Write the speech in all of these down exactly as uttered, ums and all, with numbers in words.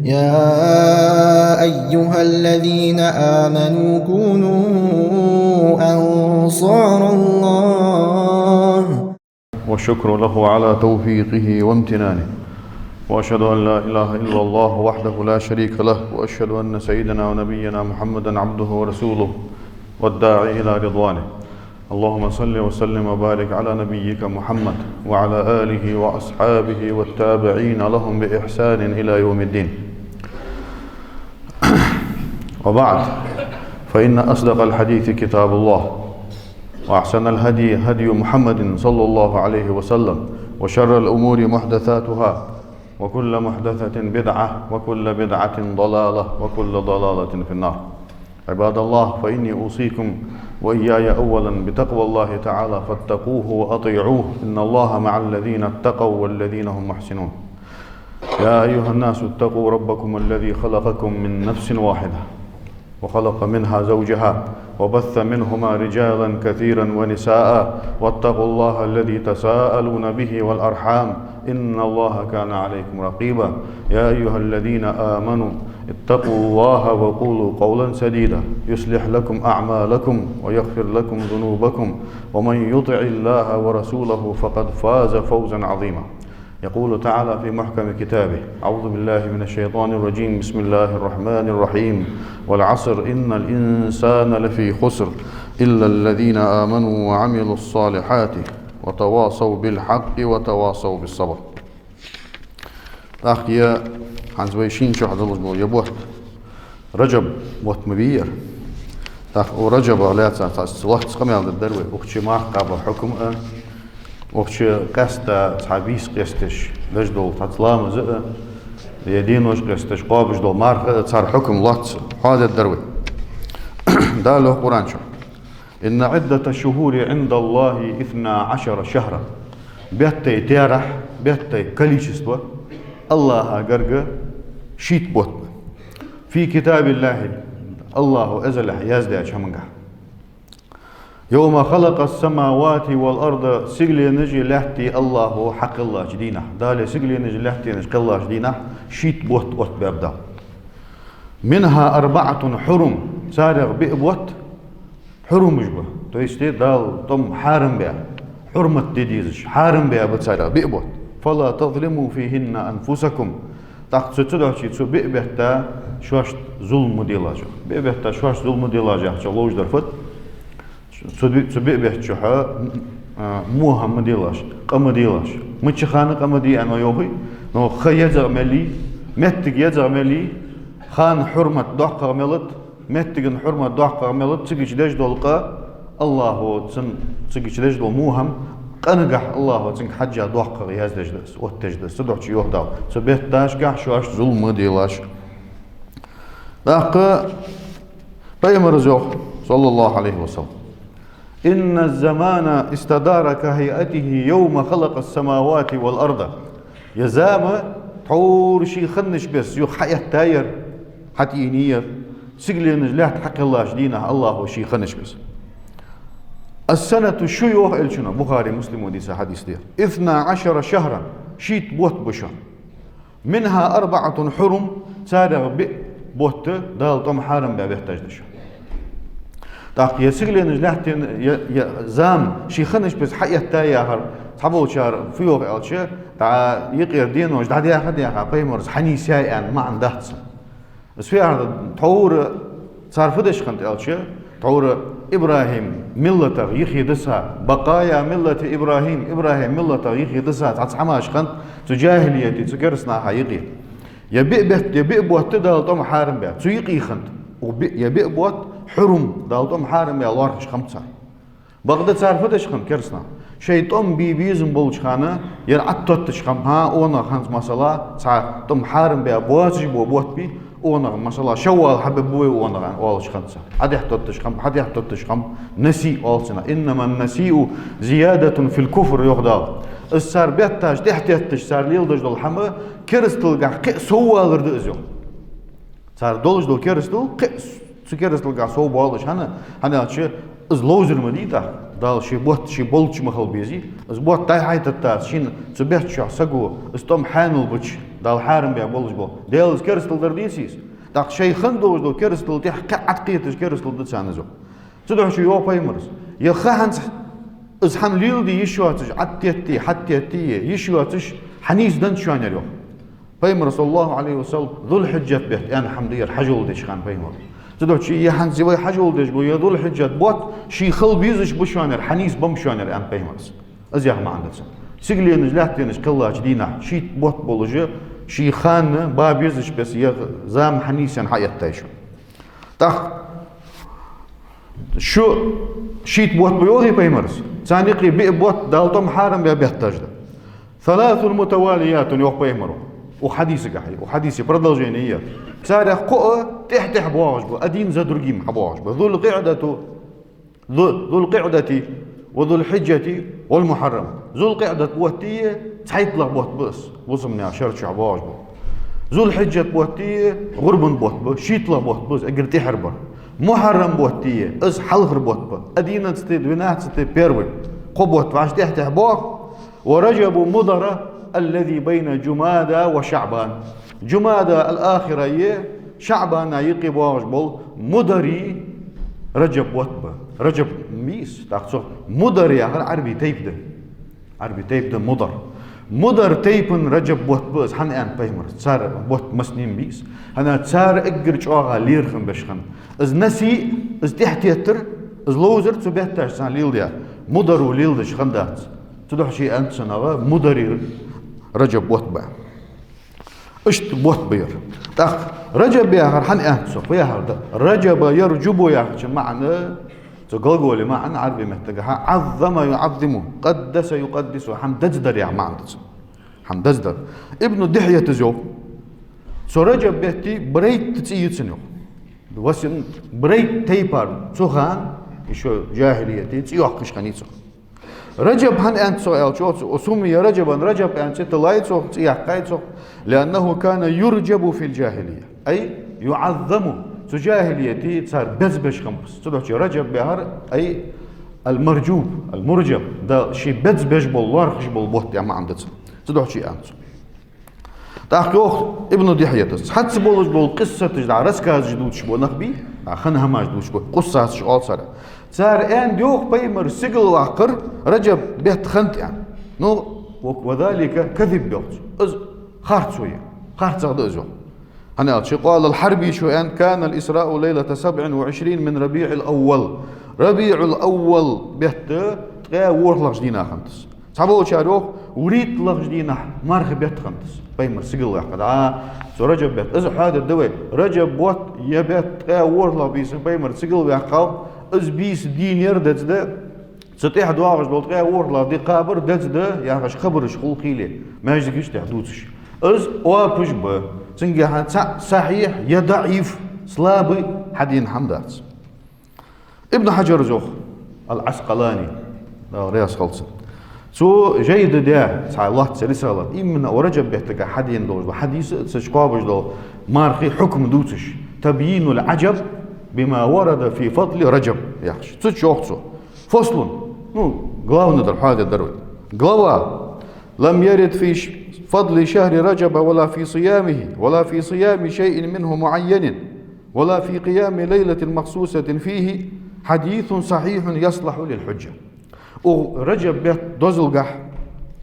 يا أيها الذين آمنوا كونوا أنصار الله. والشكر له على توفيقه وامتنانه. وأشهد أن لا إله إلا الله وحده لا شريك له، وأشهد أن سيدنا ونبينا محمدا عبده ورسوله والداعي إلى رضوانه. اللهم صل وسلم وبارك على نبيك محمد وعلى آله وأصحابه والتابعين لهم بإحسان إلى يوم الدين. وبعد، فإن أصدق الحديث كتاب الله، وأحسن الهدي هدي محمد صلى الله عليه وسلم، وشر الأمور محدثاتها، وكل محدثة بدعة، وكل بدعة ضلالة، وكل ضلالة في النار. عباد الله، فإني أوصيكم وإياي أولا بتقوى الله تعالى، فاتقوه وأطيعوه، إن الله مع الذين اتقوا والذين هم محسنون. يا أيها الناس اتقوا ربكم الذي خلقكم من نفس واحدة وخلق منها زوجها وبث منهما رجالا كثيرا ونساء واتقوا الله الذي تساءلون به والأرحام إن الله كان عليكم رقيبا. يا أيها الذين آمنوا اتقوا الله وقولوا قولا سديدا يصلح لكم أعمالكم ويغفر لكم ذنوبكم ومن يطع الله ورسوله فقد فاز فوزا عظيما. يقول تعالى في محكم كتابه: أعوذ بالله من الشيطان الرجيم، بسم الله الرحمن الرحيم: والعصر إن الإنسان لفي خسر إلا الذين آمنوا وعملوا الصالحات وتواصوا بالحق وتواصوا بالصبر. ТӀаккха е хӀанз вай шийна чу долаш бола е бутт, Раджаб бутт ма бий ер. ТӀаккха укх Раджабах лаьца цхьа лоацца къамаьл дергдар вай. Укх чу марха кхаба хьукам а, укх чу къаьстта цхьа бийса къесташ деш дола цхьацца ламаз а, е денош къесташ кхобаш дола марха а, цар хьукам лоацца хьадергдар вай. Дала йоах Къуръан чу: إن عدة الشهور عند الله اثنا عشر شهرا. Беттай терахь, беттай количество Аллахӏа гарга шийтта бутт ба. في كتاب الله, Аллахӏо эзалехь яздаьча хӀамангахь. يوم خلق السماوات والأرض, сигаленаши лаьттеи Аллахӏо хьакхеллача дийнахь. Дала сигаленаши лаьттанаши кхеллача дийнахь шийтта бутт оттабаьб Дала. منها أربعة حرم, царех биъ бутт хьурумаш ба. То есть Дала тӀом хьарам баь, хьурмат де дезаш, хьарам баь ба царех биъ бутт. فلا تظلموا فيهن أنفسكم. ТӀаккха цу, цу дохчий, цу биъ бетта шоашта зулам ма делаш. Биъ бетта шоашта зулам ма делаш яхачох ловш дар фуд? Цу, цу биъ бетта чухь, а, во хӀама ма делаш, къа ма делаш. Мичча хана къа ма де аьнна ма йоахий, но ха езагӀа мел йий, моттиг езагӀа мел йий, хана хьурмат доккхагӀа мел да, моттиган хьурмат доккхагӀа мел да, цигача деш дола къа, Аллахӏо цун, цигача деш дола во хӀама, къа нагахь Аллахӏо цунга хьежжа доккхагӀа яздеш да из, оттадеш да из. Цу дохчий йоах Дала: цу бетташкахь шоашта зулам ма делаш. ТӀаккха Пайхамара йоах, صلى الله عليه وسلم: إن الزمان استدار كهيئته يوم خلق السماوات والأرض. Ер зама тхьовра ше хиннача беса юха хьаэттаяр, хьатӀаийна яр, сигаленаши лаьтта хьакхеллача дийнахь Аллахӏо ше хиннача беса. السنة, шу, йоах Элчано, Бухари, Муслимо дийца хьадис да ер. اثنا عشر شهرا, шийтта бутт ба шун. منها أربعة حرم, царех биъ бутт Дала тӀом хьарам баь бетташ да шун. ТӀаккха ер сигаленаши лаьттанаши, ер, ер зама ше хиннача беса хьаэтта яхар, цхьаболчар фу йоах аьлча, дӀа юкъера денош дӀадаьха а даьха, Пайхамара хьанийсъяьй аьнна маӀан дац цун. Из фу яхар да, тхьовра цар фу деш хиннад аьлча, тхьовра ИбрахӀима миллатах юхедиса, بقايا ملة إبراهيم, ИбрахӀима миллатах юхедиса цхьацца хӀамаш хиннад цу джахӀилияте, цу кераста наха юкъе. Ер биъ бетта, ер биъ бутт Дала тӀом хьарам баь, цу юкъе хиннад. Укх биъ, ер биъ бутт хьурум, Дала тӀом хьарам баь лоархӀаш хиннаб цар. Бакъда цар фу деш хиннад кераста наха? Шоай тӀом бе безам болча хана, ер Ӏототташ хиннаб, хӀа, укханах хӀанз масала, цхьа тӀом хьарам баь боацаш бола бутт бий, укханах масала, шаввал хьабергба вай укханах, аьнна, оалаш хиннад цар. ХьатӀехьатотташ хиннаб, хьатӀехьатотташ хиннаб, насиъ оал цунах. إنما النسيء زيادة في الكفر, йоах Дала. Из цар бетташ тӀехьатетташ, цар леладеш дола хӀама керасталгахь кхы а соввалар да из, йоах. Цар долаш дола керастал кхы а цу керасталгахь совбоалаш, хӀана, хӀана аьлча из ловзар ма дий тӀаккха. Дала ший бутт, ший болча ма хила безий. Из бутт дӀа-хьа теттача, шийна цу бетта чухь саго из тӀом хьаьнал бича, Дала хьарам баь болаш бола. Даьлаца керастал дар деций из? ТӀаккха шоай хинна долаш дола керастал тӀехьа кхаь Ӏаткхеташ керастал да царна из. Цудухьа йоах пайхамара: е ха хӀанз из хӀама леладе йиш йоацаш, Ӏаттетте, хьаттетте, йиш йоацаш, хьанийсденнад шоана ер, йоах. Пайхамара, صلى الله عليه وسلم, Зулхьиджат бетта аьнна хӀама да ер, хьажол деш хиннав пайхамар. Цудухьа е хӀанз вай хьажол деш бола, е Зулхьиджат бутт, ший хила безаш ба шоана ер, хьанийсбеннаб шоана ер, аьннад пайхамара. Из яха маӀан да цун. Сигаленаш, лаьттанаш кхеллача дийнахьа шийтта бутт болаш, ший ханна ба безаш беса, е зама хьанийсъенна хьаэттай шо. ТӀаккха шу шийтта бутт ба йоахий пайхамара. Царна юкъе биъ бутт Дала тӀом хьарам баь бетташ да. ثلاث متواليات, йоах пайхамара. Укх хьадисагахьа, укх хьадиса продолжение я ер. Царех кхоъ тӀехьа-тӀехьа боагӀаш ба, один за другим хьабоагӀаш ба. ذو القعدة, ذو، ذو القعدة وذو الحجة والمحرم. Зулкъиъдат бутт а цхьайттлагӀа бутт ба из, бусалба наьха шера чу боагӀаш ба. Зулхьиджат бутт а гӀурбан бутт ба, шийтталагӀа бутт ба из, эггара тӀехьара бар. Мухьаррам бутт а, из хьалхара бутт ба, одиннадцатый, двенадцатый, первый. Кхо бутт вӀаши тӀехьа-тӀехьа боагӀа. ورجب مضر الذي بين جمادى وشعبان. Джумада ал-ахира а ШаӀбана юкъе боагӀаш бола мудари Раджаб бутт ба. Раджаб мийс, тӀаккха цох мудар яхар Ӏарбий тайпа да. Ӏарбий тайпа да мудар. Мудар тайпан Раджаб бутт ба из, хӀана аьннад пайхамара. Цар бутт массанена мийс. ХӀана? Цар эггара чӀоагӀа лерхӀам беш хиннад. Из насий, из тӀехьатеттар, из ловзар цу бетташца леладаь, мударо леладеш хиннадац. Цудухьа аьннад цунах мудари Раджаб бутт ба. Иштта бутт ба ер. ТӀаккха Раджаб яхар хӀана аьннад цох? Фу яхар да? رجب يرجب яхачун маӀан, цу глагола маӀан Ӏарбий меттагахьа عظم يعظم, قدس يقدس, хӀама дезадар яха маӀан да цун. ХӀама дезадар. Ибн Дихьята йоах: цу Раджаб бетта барайтта цӀи я цун, йоах. Васин барайтта тайпара цу хана, ишо джахӀилияте, цӀи йоаккхаш хиннай цох. Раджаб хӀана аьннад цох аьлча, цу سمي رجبا, Раджаб аьнна цӀи тиллай цох, цӀи яьккхай цох, لأنه كان يرجب في الجاهلية، أي يعظم. Цу джахӀилияте цар безабеш хиннаб из. Цудухьа Раджаб яхар, أي المرجوب، المرجب, Дала ше безабеш бола, лоархӀаш бола бутт яха маӀан да цун. Цудухьа аьннад цо. ТӀаккха йоах Ибн Дихьятас: цхьацца болаш бола къиссаташ да, рассказаш дувцаш бола нах бий, а, хинна хӀамаш дувцаш бола, къуссасаш оал царех. Цар аьннад, йоах, пайхамар сигала ваккхар Раджаб бетта хиннад аьнна. Ну, وذلك كذب, йоах цо. Из харцо я. ХарцагӀа да из, йоах. ХӀана аьлча, قال الحربي, цо аьннад: كان الإسراء ليلة سبع وعشرين من ربيع الأول. РабиӀул-аввал бетта ткъаь ворхӀлагӀча дийнахьа хиннад из. Цхьаболчар йоах, вурийтталагӀча дийнахьа марха бетта хиннад из, пайхамар сигала ваьккха. ДӀа, цу Раджаб бетта. Из хьоадергда вай. Раджаб бутт, е бетта ткъаь ворхӀлагӀа бийсан пайхамар сигала ваьккхав, из бийса дийнер деза да, цу тӀехьа доагӀаш дола ткъаь ворхӀлагӀа ди кхабар деза да, яхаш хабараш хул хийла, маьждигаш тӀа дувцаш. Из оапаш ба. Цунгахьа цаӀ сахьихь е даӀиф, слабый хьадена хӀама дац. Ибн Хьаджара йоах, ал-Ӏаскъалани, Дала раьза хилва цунна. Цо жайна даь цхьа лоацца рисалат, именно укх Раджаб беттага хьадена долаш дола хьадис а, цу чу кхоабаш дола мархий хьукам дувцаш. تبيين العجب بما ورد في فضل رجب яхаш. Цу чу йоах цо: فصل, ну, главный дар хьоадергдар вай. Глава: لم يرد في ش-، فضل شهر رجب ولا في صيامه ولا في صيام شيء منه معين ولا في قيام ليلة مخصوصة فيه حديث صحيح يصلح للحجة. Укх Раджаб бетта дозалгахьа,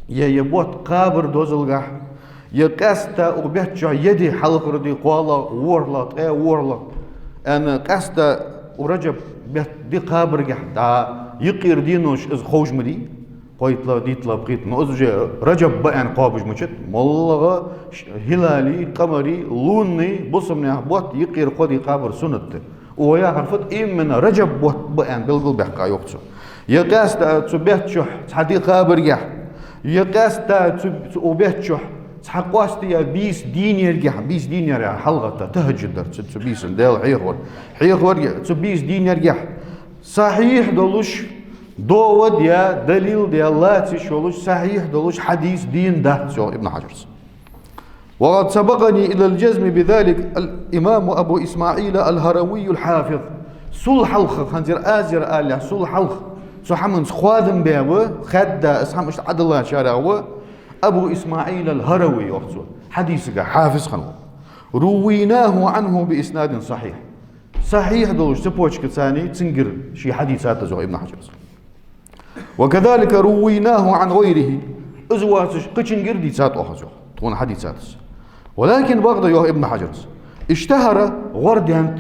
е, е бутт кхабара дозалгахьа, е къаьстта укх бетта чу е ди, хьалхара ди, кхоалагӀа, ворхӀлагӀа, ткъаь ворхӀлагӀа, аьнна, къаьстта укх Раджаб бетта ди кхабаргахьа, дӀа, юкъера денош из ховш ма дий. КхойтталагӀа, дейтталагӀа, пхийтталагӀа. Ну, из уже Раджаб ба аьнна кхоабаш мичад. МоллагӀа ш-, хилали, къамари, лунни, бусалба наьха бутт юкъера кхо ди кхабар суннат да. Укхо яхар фуд? Именно Раджаб бутт ба аьнна белгалбаьккха, йоах цо. Е къаьстта цу бетта чухь цхьа ди кхабаргахьа, е къаьстта цу, цу укх бетта чухь цхьа къоастаяь бийса дийнергахьа, бийса дийнер яхар хьалгӀатта, тахӀаджуд дар, цу, цу бийсан Даьла хьехавар. Хьехавар цу бийса дийнергахьа. Сахьихь долаш, довод е, далил е лаца йиш йолаш, сахьихь долаш хьадис дийна дац, йоах Ибн Хьаджара. وقد سبقني إلى الجزم بذلك الإمام أبو إسماعيل الهروي الحافظ. Сул хьалха, хӀанзар аз ер алале, сул хьалха цу хӀаманца хоадам баь ва, хаьдда, из хӀама иштта Ӏодиллачарех ва Абу ИсмаӀил ал-ХӀаравий, йоах цо. Хьадисага хьафиз хиннав. رويناه عنه بإسناد صحيح. Сахьихь долча цепочкаца цунга ший хьадис дийцад из, йоах Ибн Хьаджара. وكذلك رويناه عن غيره. Из воацаш кхычунга дийцад оаха из, йоах. Тхона хьадийцад из. ولكن, бакъда, йоах Ибн Хьаджара, اشتهر, гӀордаьннад,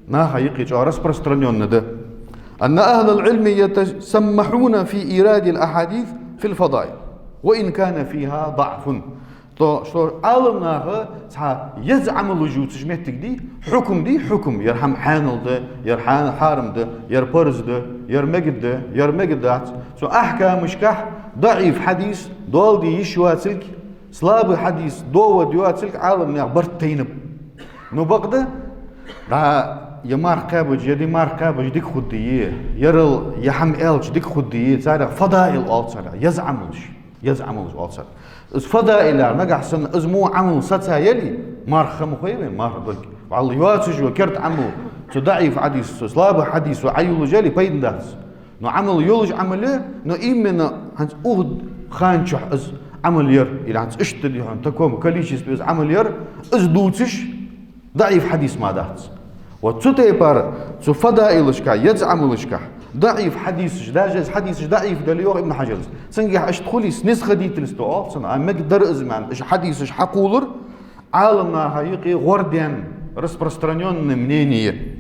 наха юкъе чӀоагӀа распространённый да, أن أهل العلم يتسامحون في إيراد الأحاديث في الفضائل وإن كان فيها ضعف. То, что Ӏаламнаха цхьа еза Ӏамалаш ювцаш моттиг дий, хьукам дий, хьукам, ер хӀама хьанал да, ер хьа-, хьарам да, ер парз да, ер мегаргда, ер мегаргдац. Цу ахькамашка даӀиф хьадис доал де йиш йоацилга, слабый хьадис довода йоацилга Ӏаламнаха барт тайнаб. Ну, бакъда, да, е марха кхаьбача, е ди марха кхаьбача дика хургдий, ерал е хӀама аьлча дика хургдий, царех фадаил оал царех, еза Ӏамалаш, еза Ӏамалаш оал царех. Из фадаил яхар, нагахьа санна из мо Ӏамал сацаяле, марха ма хой вайна, марха долга, валлахӀи, йоацаш йола керда Ӏамал, цу даӀиф хьадисо, слабый хьадисо Ӏойоллаш яле, пайда дац. Но Ӏамал йолаш Ӏамал я, но именно хӀанз укх хана чухь из Ӏамал яр, или хӀанз иштта дий хьона, в таком количестве из Ӏамал яр, из дувцаш даӀиф хьадис мара дац. Вот цу тайпара, цу фадаилашка, еза Ӏамалашка, даӀиф хьадисаш, даже из хьадисаш даӀиф дале, йоах Ибн Хьаджара, цунгахьа иштта хуле, снисходительство оал цунах, а мегаргдар из, маӀан, уж хьадисаш хьакхоллар, Ӏаламнаха юкъе гӀордаьнна, распространённое мнение.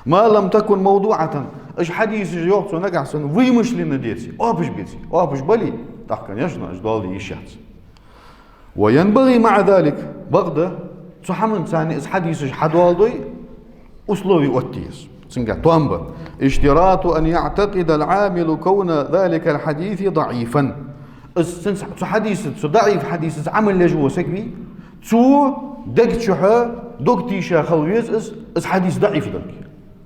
ما لم تكن موضوعة. Уж хьадисаш, йоах цо, нагахьа санна вымышленный деце, оапаш беце, оапаш бале, тӀаккха, конечно, уж доал де йиш яц. وينبغي مع ذلك, бакъда, цу хӀаманца цхьана из хьадисаш хьадоаладой, условие оттае еза. Цунгахьа тоам ба: اشتراط أن يعتقد العامل كون ذلك الحديث ضعيفا. Из цунца, цу хьадисаца, цу даӀиф хьадисаца Ӏамал еш вола саг вий, цо дег чухьа дог тийша хила веза из, из хьадис даӀиф долга.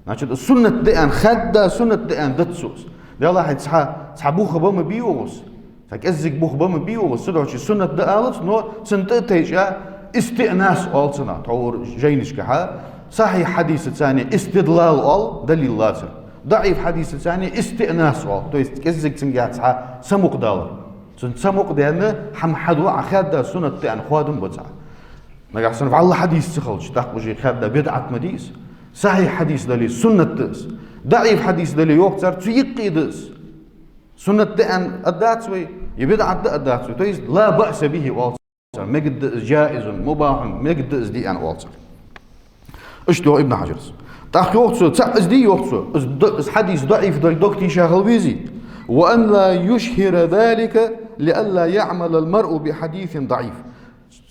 Значит, из суннат да аьнна хаьдда, суннат да аьнна дац цо из. Делахь цхьа, цхьа бух ба ма бий укхаза, цхьа кӀеззига бух ба ма бий укхаза, цудухьа суннат да алац, но цунна тӀа а тайча, истиънас оал цунах, тхьовра жайнашкахьа, сахьихь хьадисаца цхьана истидлал оал, далил лацар. ДаӀиф хьадисаца цхьана истиънас оал, то есть кӀеззига цунгахьа цхьа самукъадалар. Цунна самукъадаьнна хӀама хьаду, Ӏа хаьдда суннат да аьнна хоадам ба цхьа. Нагахьа санна валлахӀи хьадис ца хилча, тӀаккха уже хаьдда бидӀат ма дий из. Сахьихь хьадис дале, суннат да из. ДаӀиф хьадис дале, йоах цар, цу юкъе да из. Суннат да аьнна аргдац вай, е бидӀат да аргдац вай. То есть لا بأس به оал цар. Мегаргда из, جائز, مباح, мегаргда из, дий аьнна оал цар. Иштта йоах Ибн Хьаджара. ТӀаккха йоах цо, цхьаъ из дий, йоах цо, из д-, из хьадис даӀиф долга дог тийша хила везий? وأن لا يشهر ذلك لئلا يعمل المرء بحديث ضعيف.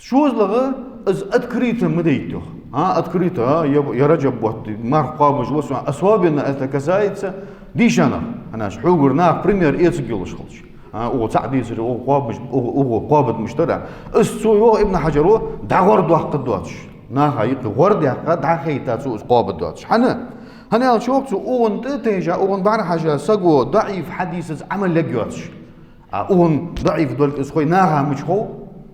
ШозлагӀа из открыто ма дайта, йоах. А, открыто, а, е, е Раджаб бутт, марха кхоабаш ва со, особенно это касается дийша нах. ХӀанз хьогара наха пример эцаргйолаш хилча. А, укхо цхьаъ дийцар, укхо кхоабаш, укхо, укхо кхоабаргдолаш дар. Из цо, йоах Ибн Хьаджара, дӀагӀордаьккха доацаш. Наха юкъе гӀордаьккха, дӀахайта цо из кхоабаргдоацаш. ХӀана? ХӀана аьлча, йоах цо, укхунна тӀа а тайжа, укхунна бӀарахьежа саго даӀиф хьадисаца Ӏамал еш йоацаш. А укхунна даӀиф долга из хой наха мича хов?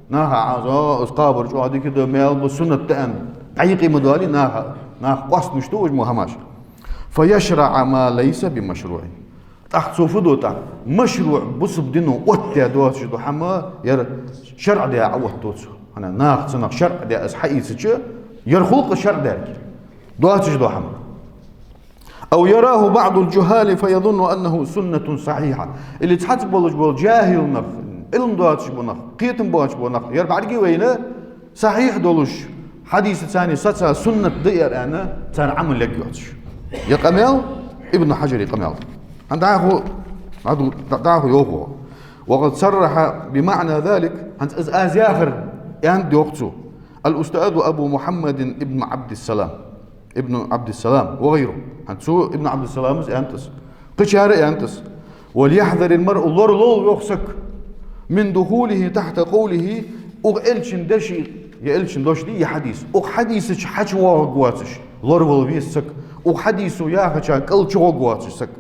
Наха Ӏа, о, из кхабар чӀоагӀа дика да, маьл ба, суннат да аьнна, дӀайкъа ма доалий наха, нах къоастамаш ду уж мо хӀамаш. فيشرع ما ليس بمشروع. ТӀаккха цо фу ду тӀаккха? МашруӀ, бусалба дино оттадаь доацаш дола хӀама, ер шарӀ даь Ӏооттаду цо. ХӀана, наха цунах шарӀ даь из хьаийцача, ер хул-кх шарӀ даьрг. Доацаш дола хӀама. أو يراه بعض الجهال فيظن أنه سنة صحيحة. Или цхьацца болаш бола жахӀил нах, Ӏилма доацаш бола нах, кхетам боацаш бола нах, ер бӀаргий вайна, сахьихь долаш, хьадисаца цхьана саца суннат да ер аьнна, цар Ӏамал еш йоацаш. Ер къамаьл Ибн Хьаджара къамаьл. ХӀанз дӀахо, дӀахо йоах. وقد صرح بمعنى ذلك, хӀанз из аз яхар аьннад, йоах цо, الأستاذ أبو محمد بن عبد السلام. Ибн Ӏабдиссалам, وغيره. ХӀанз цу Ибн Ӏабдиссаламас аьннад из. Кхычар а аьннад из. وليحذر المرء, лоралолва, йоах, саг, من دخوله تحت قوله, укх элчан деши, е элчан дош дий, е хьадис. Укх хьадиса чу хьачувоагӀаргвоацаш, лоравала веза саг. Укх хьадисо яхача кӀал чугӀоргвоацаш саг.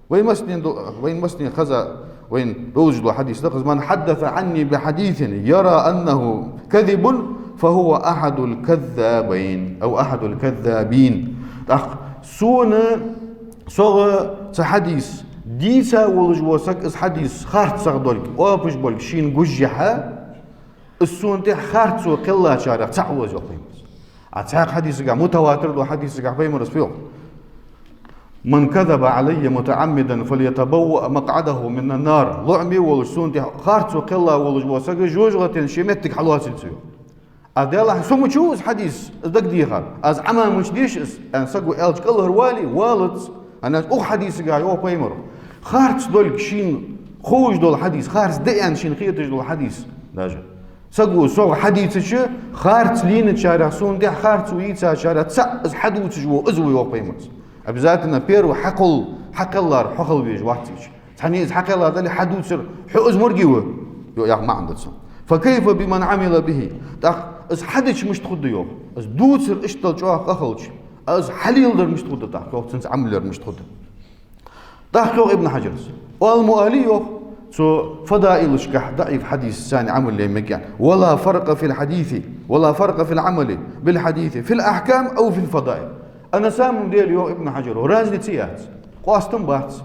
Вай массане ду-, вай массане хеза, вайна довзаш дола хьадис да-кх из: من حدث عني بحديث يرى أنه كذب فهو أحد الكذابين أو أحد الكذابين. ТӀаккха сона, согӀа цхьа хьадис дийца волаш вола саг, из хьадис харцахьа долга, оапаш болга шийна гуш яхьа, Из сона тӀехьа харцо кхеллачарех цаӀ ва из, йоах пайхамарас. А цхьаькха хьадисагахь, мутаватир долча хьадисагахь пайхамарас фу йоах: «من كذب علي متعمدا فليتبوأ مقعده من النار». ЛоӀаме волаш, сона тӀехьа харцо кхелла волаш вола саг жожагӀатен ший моттиг хьалоацийла, йоах. А делахь со ма чу из хьадис, из дагадехар. Аз Ӏама ма чу деш из, аьнна, саго аьлча кӀалхарвалий? Валац. ХӀана аьлча укх хьадисагахь йоах пайхамаро: харц долга шийна ховш дола хьадис, харц да аьнна шийна хеташ дола хьадис даже. Саго сох хьадийцача, харц лийначарех, сона тӀехьа харцо йийцачарех цаӀ из хьадувцаш вола из ва, йоах пайхамарас. Обязательно первый хьакхолл-, хьакхеллар хьо хила везаш вац из. Цхьанне из хьакхелла дале, хьадувцар хьо из морги ва, йо, яха маӀан да цун. «فكيف بمن عمل به». ТӀаккха из хьадича мишта хургда, йоах? Из дувцар иштта чӀоагӀа къа хилча, а из хьалеладар мишта хургда тӀаккха, йоах, цунца Ӏамал яр мишта хургда? ТӀаккха йоах Ибн Хьаджарас: «Оал мо алий, йоах, цу фадаилашкахь даӀиф хьадис санна Ӏамал е мегаргда: ولا فرق في الحديث، ولا فرق في العمل بالحديث في الأحكام أو في الفضائل». А на самом деле, йоах Ибн Хьаджаро, разница яц, къоастам бац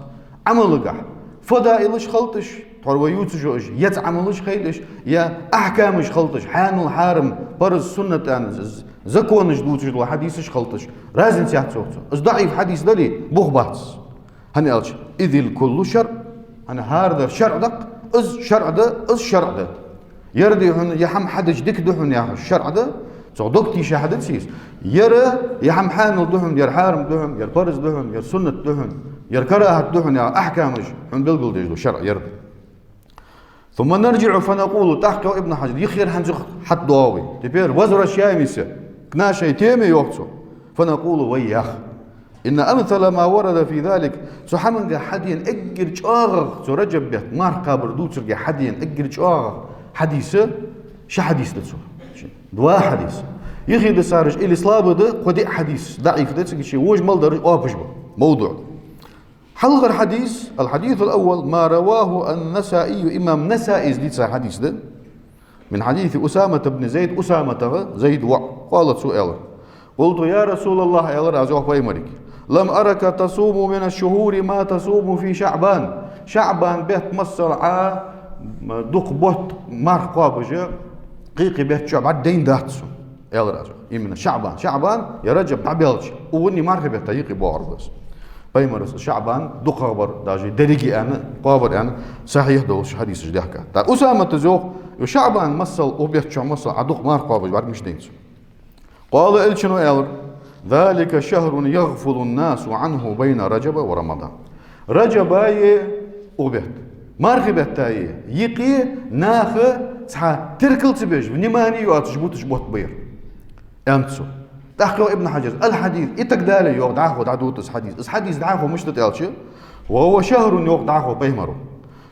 Ӏамалагахь фадаилаш хилийташ, тхьовра вай ювцаш йола уж, е цхьа Ӏамалаш хилийташ, е ахькамаш хилийташ, хьанал, хьарам, парз, суннат аьнна, з-, законаш дувцаш дола хьадисаш хилийташ. Разница яц, йоах цо. Из даӀиф хьадис дале, бух бац. ХӀана аьлча: «إذ الكل شرع». ХӀана, хӀара дар шарӀ да-кх, из шарӀ да, из шарӀ да. Ер да хьона, е хӀама хьадича дика да хьона яхаш шарӀ да, цох дог тийша хьадац из. Ер, е хӀама хьанал да хьона, ер хьарам да хьона, ер парз да хьона, ер суннат да хьона, ер карахӀат да хьона яха ахькамаш хьона белгалдеш дола шарӀ ер да. «ثم نرجع فنقول», тӀаккха йоах Ибн Хьаджар, йиххьера хӀанз юха хьатӀадоагӀа вай. Теперь возвращаемся к нашей теме, йоах цо. «فنقول», вай йоах: «إن أمثل ما ورد في ذلك», цу хӀамангахь хьадена эггара чӀоагӀагӀа, цу Раджаб бетта марха кхабар дувцаргахь хьадена эггара чӀоагӀагӀа хьадис ши хьадис да цо. Два хьадис. Йиххе дисараш или слабый да, кхо-диъ хьадис даӀиф да, цига ший вож мел дараш оапаш ба, мавдуӀ да. Хьалхарча хьадис, الحديث الأول ما رواه النسائي, имам Насаис дийца хьадис да, من حديث أسامة بن زيد, Усаматагара, Зайда воӀа, قال, цо аьлар: «قلت يا رسول الله», аьлар аз, йоах, пайхамарга: «لم أرك تصوم من الشهور ما تصوم في شعبان». ШаӀбан бетта масала Ӏа дукха бутт марха кхоабаш кхы-кхы бетта чу бӀаргадайна дац сона, аьлар аз. Именно ШаӀбан. ШаӀбан е Раджаб дӀабаьлча, укхунна мархий бетта юкъе боагӀар ба из. Пайхамарас ШаӀбан дукхагӀа бар, даже деррига аьнна, кхоабар аьнна, сахьихь долаш хьадисаш даьхкад. ТӀаккха Усамата йоах: «Йо, ШаӀбан масала, укх бетта чу масала Ӏа дукха марха кхоабаш бӀарга мишта дайна сона?» قال, элчано аьлар: «ذلك شهر يغفل الناس عنه بين رجب ورمضان». Раджабаи укх бетта, мархий беттаи юкъе наха цхьа теркал ца беш, внимание йоацаш буташ бутт ба ер, аьннад цо. ТӀаккха йоах Ибн Хьаджара: «الحديث», и так далее, йоах, дӀахо дӀадувц из хьадис. Из хьадис дӀахо мишта да аьлча: «وهو شهر», йоах дӀахо пайхамаро,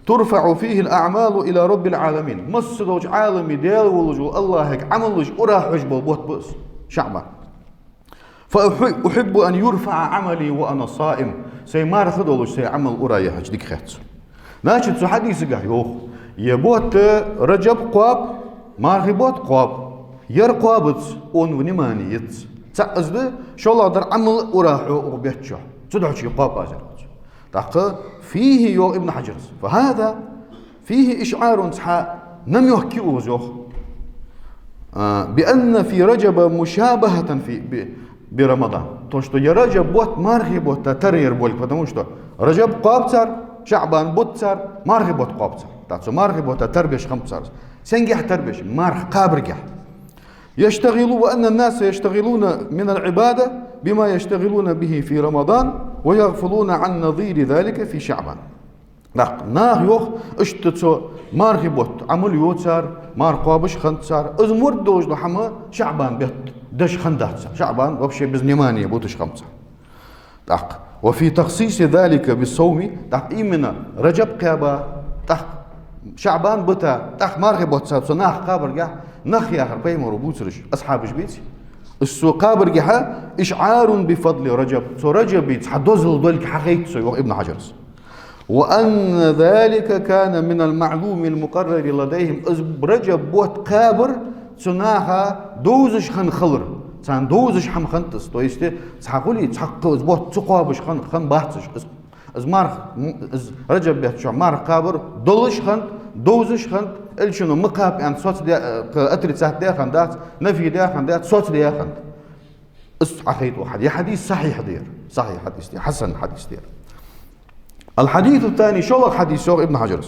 «ترفع فيه الأعمال إلى رب العالمين». Массадолча Ӏаламий Даьла волаш волча АллахӀага Ӏамалаш ура хьож бола бутт ба из, ШаӀбан. «فأح-، أحب أن يرفع عملي وأنا صائم». Сай марха долаш, сай Ӏамал ура яхача дика хет сона. Значит, цу хьадисагахь йоах: е бутт Раджаб кхоаб, мархий бутт кхоаб. Ер кхоабац, он внимание яц. ЦаӀ из да, шоллагӀдар Ӏамал ура хьо укх бетта чу. Цудухьа кхоаб аз, аьлар цо. ТӀаккха فيه, йоах Ибн Хьаджарас, فهذا فيه إشعار, цхьа намёк я укхаза, йоах, а, بأن في رجب مشابهة في، ب-، برمضان. То, что е Раджаб бутт мархий бутта тара яр болга, потому что Раджаб кхоаб цар, ШаӀбан бут цар, мархий бутт кхоаб цар. ТӀаккха цу мархий бутта тара беш хиннаб цар. Сенгахьа тара беш? Марха кхабаргахьа. يشتغل، وأن الناس يشتغلون من العبادة بما يشتغلون به في رمضان، ويغفلون عن نظير ذلك في شعبان. ТӀаккха наха, йоах, иштта цу мархий бутт Ӏамал ю цар, марха кхоабаш хиннад цар, из мурд долаш дола хӀама ШаӀбан бетта деш хиннадац цар. ШаӀбан вообще без внимания буташ хиннаб цар. ТӀаккха: «وفي تخصيص ذلك بالصوم», тӀаккха именно Раджаб кхаьба, тӀаккха ШаӀбан бита, тӀаккха мархий бутт цар цу наха кхабаргахьа, нах яхар пайхамаро бувцараш асхьабаш беций? Из цо кхабаргахьа, «إشعار بفضل رجب», цу Раджаба цхьа дозал долга хьахайт цо, йоах Ибн Хьаджарас. «وأن ذلك كان من المعلوم المقرر لديهم». Из Раджаб бутт кхабар цу наха довзаш хинна хилар. Царна довзаш хӀама хиннад из. То есть, цхьа гӀулакх, цхьаккха из бутт ца кхоабаш хинна, хиннабац уж. Из, из марха, м, из Раджаб бетта чу марха кхабар долаш хиннад, довзаш хиннад, Элчано ма кхаба аьнна соцадаь, э, отрицать даь хиннадац, нафи даь хиннадац, соцадаь хиннад. Из Ӏахайта хьа-, ер хьадис сахьихь да ер. Сахьихь хьадис да ер, хьасан хьадис да ер. الحديث الثاني, шоллагӀа хьадис, йоах Ибн Хьаджара.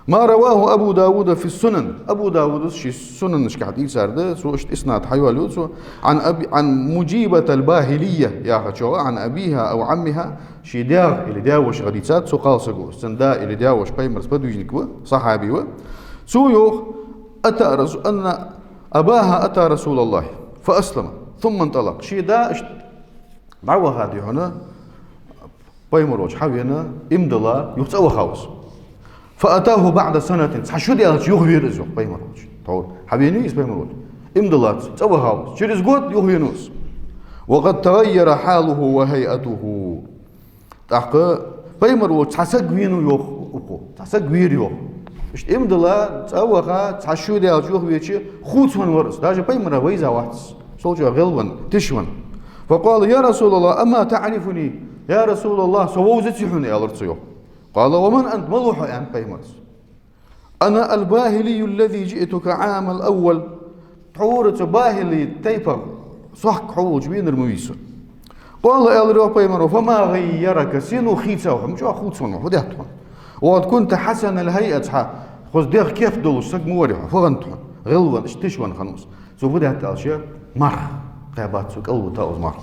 ما رواه أبو داود في السنن. Абу Дауда ший сунанашка хьадийцар да, цо иштта иснад хьайоалаю цо. عن أبي، عن مجيبة الباهلية яхачоа, عن أبيها أو عمها, ший даьх или даь-вошах дийцад цо, кхалсаг ва из, цун да или даь-воша Пайхамара сподвижник ва, сахьаби ва. Цо йоах: أتى رسو-، أن أباها أتى رسول الله فأسلم ثم انطلق. Ший да иштта дӀаваха, дий хьона, Пайхамар волча хьавена, иман дилла, юха цӀавахав из. فأتاه بعد سنة, цхьа шу даьлча юхавера из, йоах, Пайхамар волча. Тхьовра хьавенавий из Пайхамар волча? Иман диллац, цӀавахав из. Через год юхавенав из. وقد تغير حاله وهيئته. ТӀаккха Пайхамар волча цхьа саг венав, йоах, укхо. Цхьа саг вера, йоах. Иштта иман дилла, цӀаваха, цхьа шу даьлча юхавеча, хувцавенна вар из. Даже Пайхамара вайза вац из. Цул чӀоагӀа гӀелвенна, тишвенна. فقال: يا رسول الله، أما تعرفني؟ Я Расулаллахь, со вовзаций хьона, аьлар цо, йоах. قال: ومن أنت؟ Мала ва хьо, аьннад Пайхамара. أنا الباهلي الذي جئتك عام الأول. Тхьовра цу Бахили тайпах сохк хьо волча венар ма вий со. قال, аьлар, йоах, Пайхамара: فما غيرك؟ Сенах хийцав хьо? Мичахьа хувцавенна ва хьо, фу даьд хьона? وقد كنت حسن الهيئة, хьа хоза дегӀ, кеп долаш саг ма варий хьо, фу хиннад хьона? ГӀелвенна, иштта тишвенна хиннав из. Цо фу даьд аьлча, марха кхаьбад цо, кӀалвитав из марха.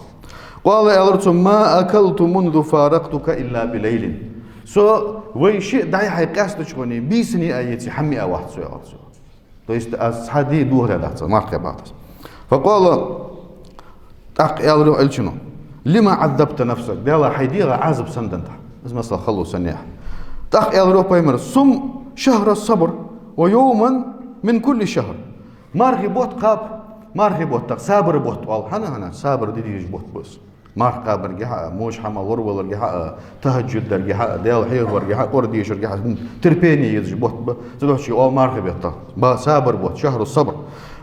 قال, аьлар цо: ما أكلت منذ فارقتك إلا بليل. Со вай шиъ дӀай-хьай къаьстача хана бийсанна а, еце хӀама а вац со, аьлар цо. То есть аз цхьа ди дохадаь дац, марха кхаьбад аз. فقال, тӀаккха аьлар, йоах, Элчано: لم عذبت نفسك؟ Даьла, хьай дегӀа Ӏазап сенна деннад хьа? Из масала хало санна я хьа. ТӀаккха аьлар, йоах, Пайхамара: صم شهر الصبر ويوما من كل شهر. Мархий бутт кхаба, мархий бутт, тӀаккха сабар бутт оал, хӀана, хӀана, сабар де дезаш бутт ба из. Марха кхабаргахьа а, воча хӀамах лораваларгахьа а, тахӀаджуд даргахьа а, Даьла хьехаваргахьа а, Къуръан дешаргахьа а, терпение езаш бутт ба. Цудухьа ший оал мархий беттах, ба сабар бутт, шахру сабр.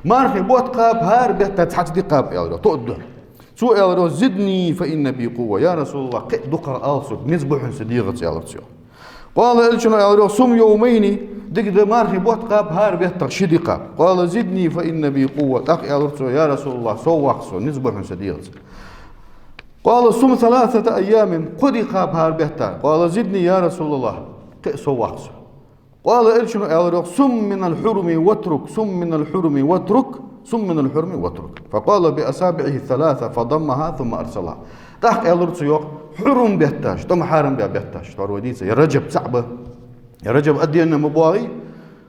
Мархий бутт кхаба, хӀара бетта цхьацца ди кхаба, аьлар, тоъа духьа. Цо аьлар: زدني فإن بي قوة. Я Расулаллахь, кхы а дукхагӀа ала сога, низ ба хьона са дегӀаца, аьлар цо. قال, Элчано аьлар: صم يومين, дика да, мархий бутт кхаба, хӀара беттах ши ди кхаба. قال: زدني فإن بي قوة. ТӀаккха аьлар цо: Я Расулаллахь, сов ваккха со, низ ба хьона са дегӀаца. قال: صم ثلاثة أيام, кхо ди кхаба хӀара бетта. قال: زدني يا رسول الله, кхы а сов ваккха со. قال, Элчано аьлар, йоах: صم من الحرم واترك، صم من الحرم واترك، صم من الحرم واترك. فقال بأصابعه الثلاثة فضمها ثم أرسلها. ТӀаккха аьлар цо, йоах: хьурум бетташ, тӀом хьарам баь бетташ, тхьовра вай дийца, ер Раджаб цаӀ ба. Ер Раджаб отдельно ма боагӀий,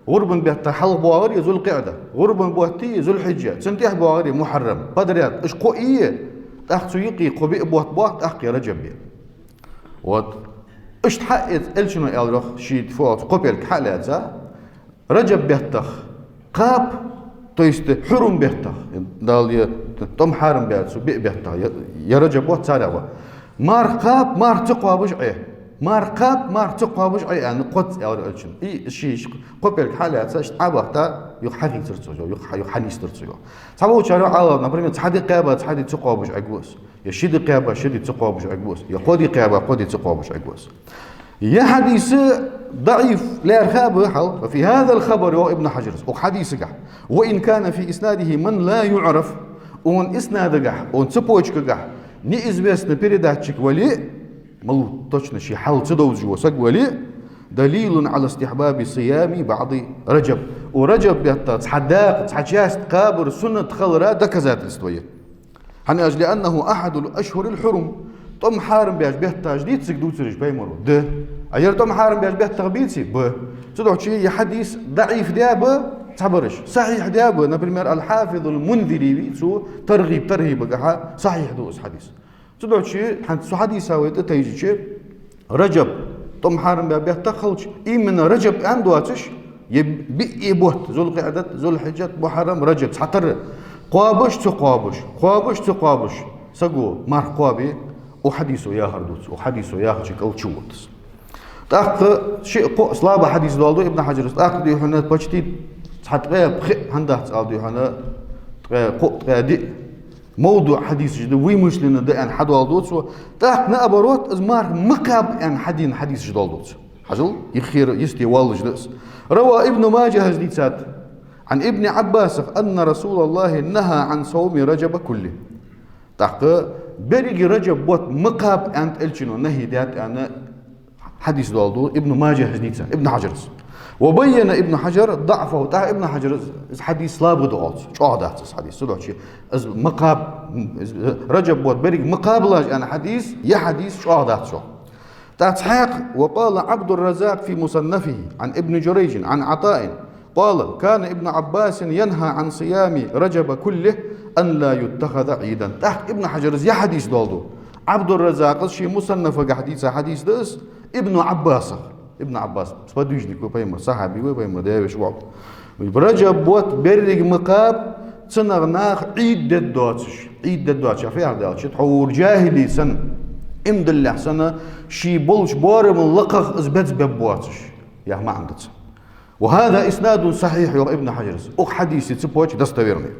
гӀурбан бетта хьалха боагӀар ер Зуль-КъиӀда, гӀурбан бутт ер Зуль-Хьиджа, цун тӀехьа боагӀар ер Мухьаррам, подряд, уж кхоъ е, тӀаккха цу юкъе кхо-биъ бутт боагӀа, тӀаккха ер Раджаб я. Вот. Иштта хьа а, Элчано аьлар, йоах, ший фу оал, кхо пӀелг хьа а лаьца, Раджаб беттах кхаба, то есть хьурум беттах, Дала ер тӀом хьарам баьча цу биъ беттах, ер, ер Раджаб бутт царех ва. Марха кхаба, марха ца кхобаш Ӏе. Марха кхаба, марха ца кхобаш Ӏе, аьнна, кхозза аьлар Элчано. И ший кхо пӀелг хьа а лаьца, иштта Ӏобахийта, юха хьахийцар цо, юха, юха хьанийсдир цо, йоах. Цхьаболчар, йоах, Ӏалам, например, цхьа ди кхаьба, цхьа ди ца кхобаш Ӏергва из. Е ши ди кхаьба, ши ди ца кхобаш Ӏергва из. Е кхо ди кхаьба, кхо ди ца кхобаш Ӏергва из. Ер хьадис даӀиф лаьрхӀа ба хьал. وفي هذا الخبر, йоах Ибн Хьаджара, укх хьадисагахь, وإن كان في إسناده من لا يعرف, укх иснадагахь, укх цепочкагахь неизвестный передатчик вале а, малув точно ший хьал ца довзаш вола саг вале а, دليل على استحباب صيام بعض رجب. Укх Раджаб бетта цхьа дакъа, цхьа часть кхабар суннат хилара доказательство я. ХӀана аьлча, لأنه أحد الأشهر الحرم. ТӀом хьарам баьча бетташ дий цига дувцараш Пайхамара? Да. А ер тӀом хьарам баьча беттах беций? Ба. Цудухьа ер хьадис даӀиф даь ба цхьабараш, сахьихь даь ба. Например, аль-Хьафиз аль-Мунзири вий, цо Таргъиб, Таргъибагахьа сахьихь ду из хьадис. Цудухьа хӀанз цу хьадиса вай тӀатайжача, Раджаб, тӀом хьарам баь беттах хилча, именно Раджаб аьнна доацаш, е биъ бутт, Зуль-КъиӀдат, Зуль-Хьиджат, Мухьаррам, Раджаб, цхьатарра кхобаш, ца кхобаш, кхобаш, ца кхобаш, саго марха кхоабе, укх хьадисо яхар дувц, укх хьадисо яхача кӀал чу вода из. ТӀаккха шиъ-кхоъ слаба хьадис доаладу Ибн Хьаджара, тӀаккха, дий хьона, почти цхьа ткъаь пхиъ, хӀана дац ала, дий хьона, ткъаь кхоъ, ткъаь диъ мавдуӀ хьадисаш да, вымышленный да аьнна хьадоаладу цо. ТӀаккха, наоборот, из марха ма кхаба аьнна хьадена хьадисаш доаладу цо. Ажал, иххера йисте валлаш да из. روى ابن ماجه, хӀанз дийцад, عن ابن عباس أن رسول الله نهى عن صوم رجب كله. ТӀаккха беррига Раджаб бутт ма кхаба аьнна элчано нахьи даьд аьнна хьадис доаладу Ибн Маджахьа, хӀанз дийцад Ибн Хьаджара. وبين ابن حجر ضعفه, тӀаккха Ибн Хьаджара из хьадис слабый да оалаш, чӀоагӀа дац из хьадис. Цудухьа из ма кхаба, из Раджаб бутт беррига ма кхабалаш аьнна хьадис, ер хьадис чӀоагӀа дац шоана. ТӀаккха цхьаькха, وقال عبد الرزاق في مصنفه عن ابن جريج عن عطاء قال: كان ابن عباس ينهى عن صيام رجب كله أن لا يتخذ عيدا. ТӀаккха Ибн Хьаджара ер хьадис доаладу. Ӏабдурразакъа ший Мусаннафагахь дийца хьадис да из, Ибн Ӏаббасах. Ибн Ӏаббас сподвижник ва пайхамара, сахьаби ва пайхамара, Даьла веший воӀ ва. Раджаб бутт беррига ма кхаба, цунах наха Ӏийд дергдоацаш. Ӏийд дергдоацаш, фу яхар да аьлча, тхьовра джахӀилий санна, иман диллалехь санна, ший болча боарамал лакхагӀа из беза бергбоацаш, яха маӀан да цун. وهذا إسناد صحيح, йоах Ибн Хьаджара. Укх хьадиса цепочка достоверный.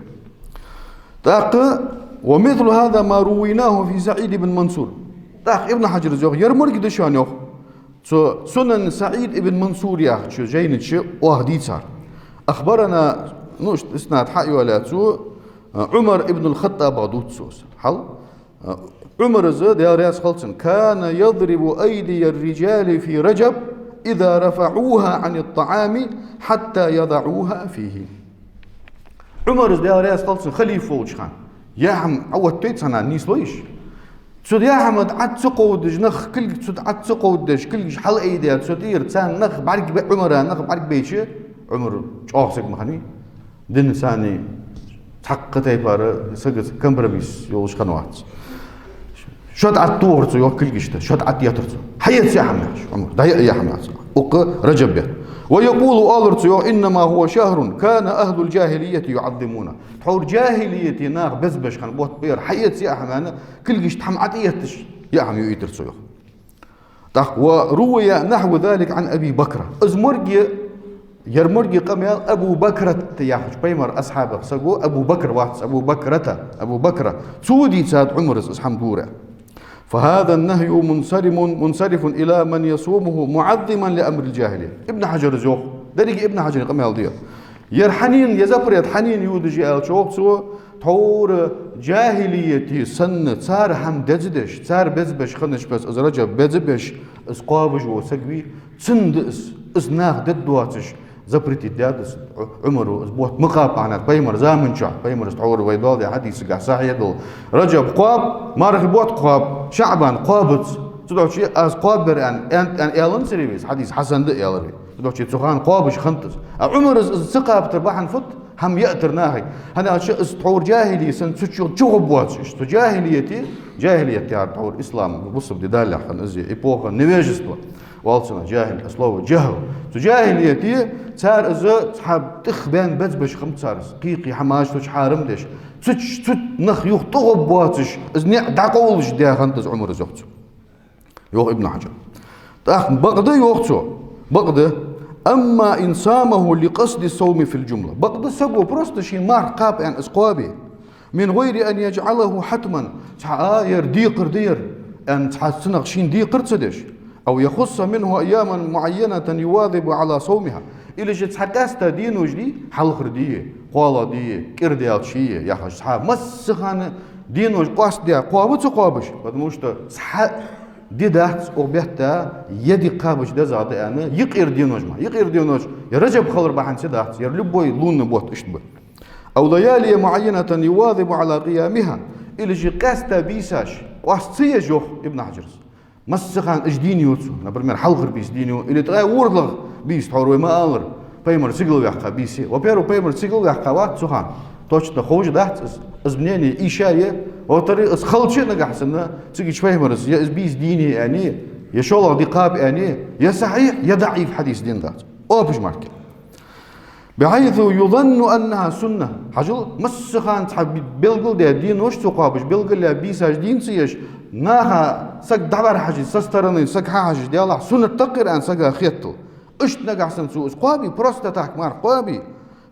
ТӀаккха, ومثل هذا ما رويناه في سعيد بن منصور. ТӀаккха Ибн Хьаджара йоах, ер мо да шоана, йоах, цу Сунан СаӀид ибн Мансур яхача жайна чу оаха дийцар. أخبرنا, ну, иснад хьайоалаяь цо, Ӏумар ибн аль-ХаттӀабах дувц цо из. Хьал, Ӏумара из, Даьла раьза хилва цунна, كان يضرب أيدي الرجال في رجب إذا رفعوها عن الطعام حتى يضعوها فيه. Ӏумара из, Даьла раьза хилва цунна, халифа волча хана яхьам Ӏооттайий цхьаннена, нийслойий уж? Цу яхьама тӀа Ӏад ца кховдаш, нах кулгаш цу тӀа Ӏад ца кховдаш, кулгаш хьалъайдаь, цу тӀера царна нах бӀаргабай, Ӏумара нах бӀаргабайча, Ӏумар чӀоагӀа саг ма хиннавий. Дина царна цхьаккха тайпара сагаца компромисс йолаш хиннавац. Шод Ӏад тохар цо, йоах, кулгашта, шод Ӏад еттар цо. Хьаэца яхьам яхаш, Ӏумар, дӀаяа яхьам яхаш. Укх Раджаб бетта. ويقول, оалар цо, йоах: إنما هو شهر كان أهل الجاهلية يعظمونه. Тхьовра джахӀилияте наха безабеш хинна бутт ба ер, хьаэца яхьам аьнна, кулгашта хӀама ӀотӀаетташ, яхьам юийтар цо, йоах. ТӀаккха, وروي نحو ذلك عن أبي بكرة. Из мо да, ер мо да къамаьл Абу Бакрата яхача пайхамара асхьабех саго, Абу Бакр вац, Абу Бакрата, Абу Бакра. Цо дийцад Ӏумара из хӀама дора. فهذا النهي منصرم، منصرف إلى من يصومه معظما لأمر الجاهلية. Ибн Хьаджара йоах, деррига Ибн Хьаджара къамаьл да ер. Ер хьанна, ер запрет хьанна юдаш я аьлча, йоах цо, тхьовра джахӀилияте санна, цар хӀама дезадеш, цар безабеш хиннача беса из Раджаб безабеш, из кхоабаш вола саг вий, цунна да из, из наха дергдоацаш запретить даьд из Ӏу-, Ӏумара, из бутт ма кхаба аьннад пайхамара заман чухь, пайхамара, тхьовра вай доаладаь хьадисагахь сахьихь дола. Раджаб кхоаб, мархий бутт кхоаб, ШаӀбан кхоабац. Цудухьа аз кхоабаьбар аьнна, аьнна, аьнна аьланзар вай, из хьадис хьасан да аьлар вай. Цудухьа цу хана кхоабаш хиннад из. А Ӏумара из, из ца кхабийтар бахьан фуд? ХӀама яийтар нахага. ХӀана аьлча из тхьовра джахӀилий санна цу чу, чугӀоргбоацаш. Цу джахӀилияте, джахӀилият яхар тхьовра ислам, бусалба ди далехь хинна из я, эпоха невежества оал цунах, джахӀил, от слова джахӀл. Цу джахӀилияте цар из цхьа тӀехбаьнна безабеш хиннаб цар из. Кхы-кхы хӀамаш цу чу хьарам деш. Цу чу, цу нах юха тӀагӀоргбоацаш, из ниӀ дӀакъовлаш даь хиннад из Ӏумара, йоах цо. Йоах Ибн Хьаджара. ТӀаккха бакъда, йоах цо, бакъда. أما إن صامه لقصد الصوم في الجملة. Бакъда саго просто ший марха кхаба аьнна из кхоабе. من غير أن يجعله حتما. Цхьа, а, ер декхар да ер аьнна, цхьа цунах шийна декхар ца деш. أو يخص منه أياما معينة يواظب على صومها. Или же цхьа къаьстта денош дий, хьалхара ди, кхоалагӀа ди, кӀира даьлча ди, яхаш, цхьа массахана денош къоастадаь кхоаб ца кхоабаш, потому что цхьа ди дац укх бетта ер ди кхабача дезагӀа да аьнна, юкъера денош мара. Юкъера денош ер Раджаб хилар бахьанца дац, ер любой лунный бутт иштта ба. أو ليالي معينة يواظب على قيامها. Или же къаьстта бийсаш къоаста ца еш, йоах Ибн Хьаджара. Массахана уж дийна ю цо, например, хьалхара бийса дийна ю, или ткъаь ворхӀлагӀа бийса, тхьовра вай ма аллара, пайхамар сигала ваьккха бийса. Во-первых, пайхамар сигала ваьккха вац цу хана. Точно ховш дац из, из мнение ийша я. Во-вторых, из хилча а нагахьа санна, цигача пайхамара е из бийса дийна я аьнна, е шоллагӀа ди кхаба аьнна, е сахьихь, е даӀиф хьадис дийна дац. Оапаш мара. بحيث يظن أنها سنة. Хьажал, массахана цхьа би-, белгалдаь денош ца кхоабаш, белгалъяь бийсаш дийна ца еш, наха саг дӀавар хьажа, со стороны саг хьахьажа, делахь суннат да-кх ер аьнна сага хетал. Иштта нагахьа санна цо из кхоабе, просто так марха кхоабе.